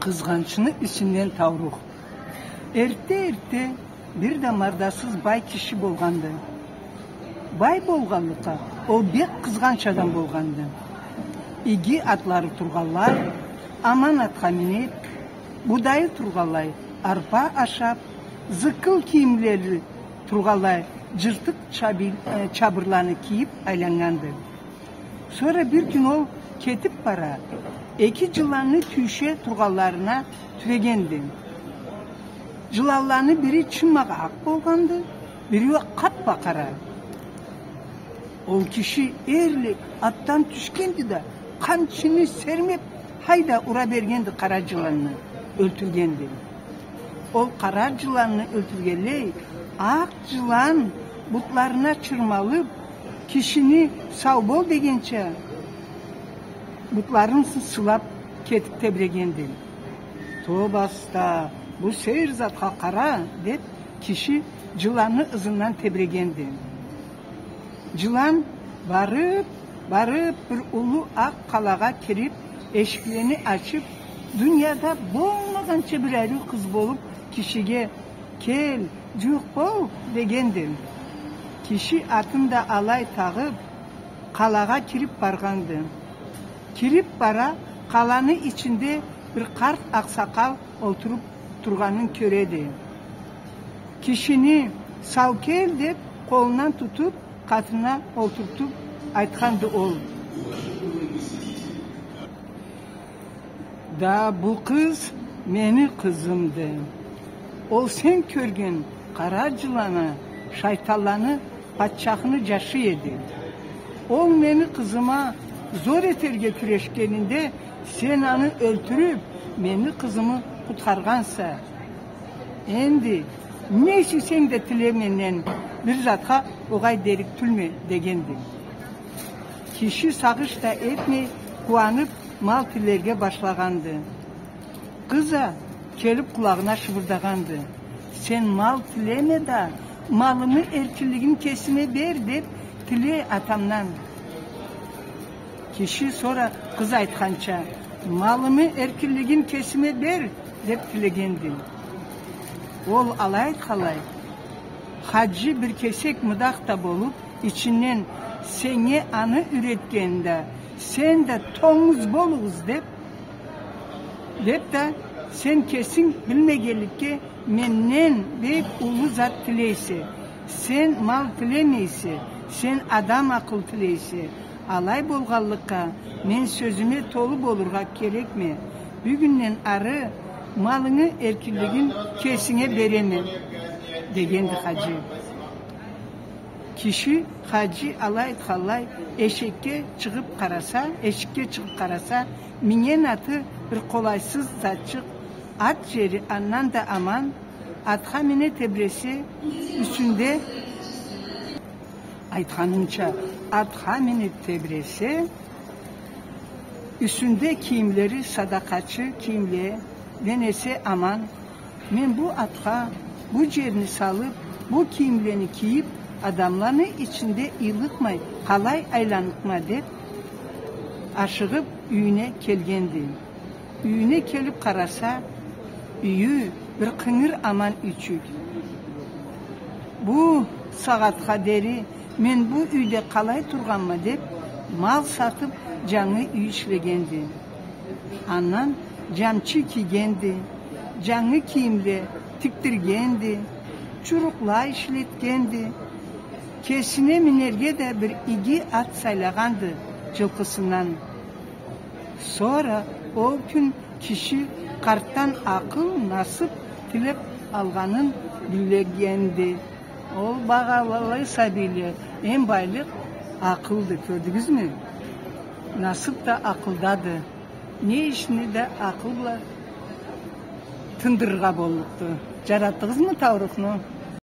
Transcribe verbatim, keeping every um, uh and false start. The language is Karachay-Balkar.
Къызгъанчны исинден таурух. Эртте-эртте бир да мардасыз бай киши болгъанды. Бай болгъанлыкъгъа, ол бек къызгъанч адам болгъанды. Иги атлары тургъанлай аман атха минип, будайы тургъанлай арпа ашап, зыккыл кийимлери тургъанлай джыртыкъ чаби-, э, чабырланы кийип айланнганды. Сора бир кюн ол кетип бара, эки джыланны тюйюше тургъанларына тюбегенди. Джыланланы бири чыммакъ акъ болгъанды, бири уа къап-къара. Ол киши эрли атдан тюшгенди да, къамчыны сермеп, хайда ура бергенди къара джыланны, ёлтюргенди. Ол къара джыланны ёлтюргенлей, акъ джылан бутларына чырмалып, кишини сау бол дегенча, бутларын сы-, сылап кетип тебрегенди. Тоба аста, бу сейир затха къара, деп, киши джыланны ызындан тебрегенди. Джылан барып, барып, бир уллу акъ къалагъа кирип, эшиклени ачып, дунияда болмагъанча бир ариу къыз болуп, кишиге: «Кел, джууукъ бол», — дегенди. Киши атын да алай тагъып, къалагъа кирип баргъанды. Кирип бара, къаланы ичинде бир къарт акъсакъал олтуруп тургъанын кёреди. Кишини: «Сау кел», — деп, къолундан тутуп, къатына олтуртуп айтханды ол: «Да бу къыз мени къызымды. Ол сен кёрген къара джыланы, шайтанланы патчахыны джашы эди. Ол мени къызыма зор этерге кюрешгенинде, сен аны ёлтюрюп, мени къызымы къутхаргъанса. Энди не сюйсенг да тиле менден, бир затха огъай дерик тюлме», — дегенди. Киши сагъыш да этмей, къууанып, мал тилерге башлагъанды. Къыз а келип къулагъына шыбырдагъанды: «Сен мал тилеме да, малымы эркинлигин кесиме бер деп тиле атамдан». Киши сора къыз айтханча: «Малымы эркинлигин кесиме бер», — деп тилегенди. Ол алай айтханлай, хаджи бир кесек мыдах да болуп, ичинден: «Сеннге аны юйретген да, сен да тонгуз болугъуз», — деп, деп да: «Сен кесинг билмегенликге менден бек уллу зат тилейсе. Сен мал тилемейсе, сен адам акъыл тилейсе. Алай болгъанлыкъгъа, мен сёзюме толу болургъа керекме. Бюгюнден ары малынгы эркинлигин кесинге береме», — дегенди хаджи. Киши хаджи алай айтханлай эшекге чыгъып къараса, эшикге чыгъып къараса, минген аты бир къолайсыз затчыкъ, ат джери андан да аман, атха мине тебресе, юсюнде, айтханынча, атха мине тебресе, юсюнде кийимлери садакъачы кийимледен эсе аман. «Мен бу атха бу джерни салып, бу кийимлени кийип, адамланы ичинде ыйлыкъмай, къалай айланыкъма?» — деп, ашыгъып, юйюне келгенди. Юйюне келип къараса, юйю бир къынгыр аман юйчюк. «Бу сагъатха дери мен бу юйде къалай тургъанма?» — деп, мал сатып, джангы юй ишлегенди. Андан джамчы кийгенди, джангы кийимле тикдиргенди, чурукъла ишлетгенди. Кесине минерге да бир иги ат сайлагъанды джылкъысындан. Сора ол кюн киши къартдан акъыл, насып тилеп алгъанын билегенди. Ол, багъалы сабийле, эм байлыкъ акъылды, кёрдюгюзмю? Насып да акъылдады. Не ишни да акъыл бла тындырыргъа боллукъду. Джаратдыгъызмы таурухну?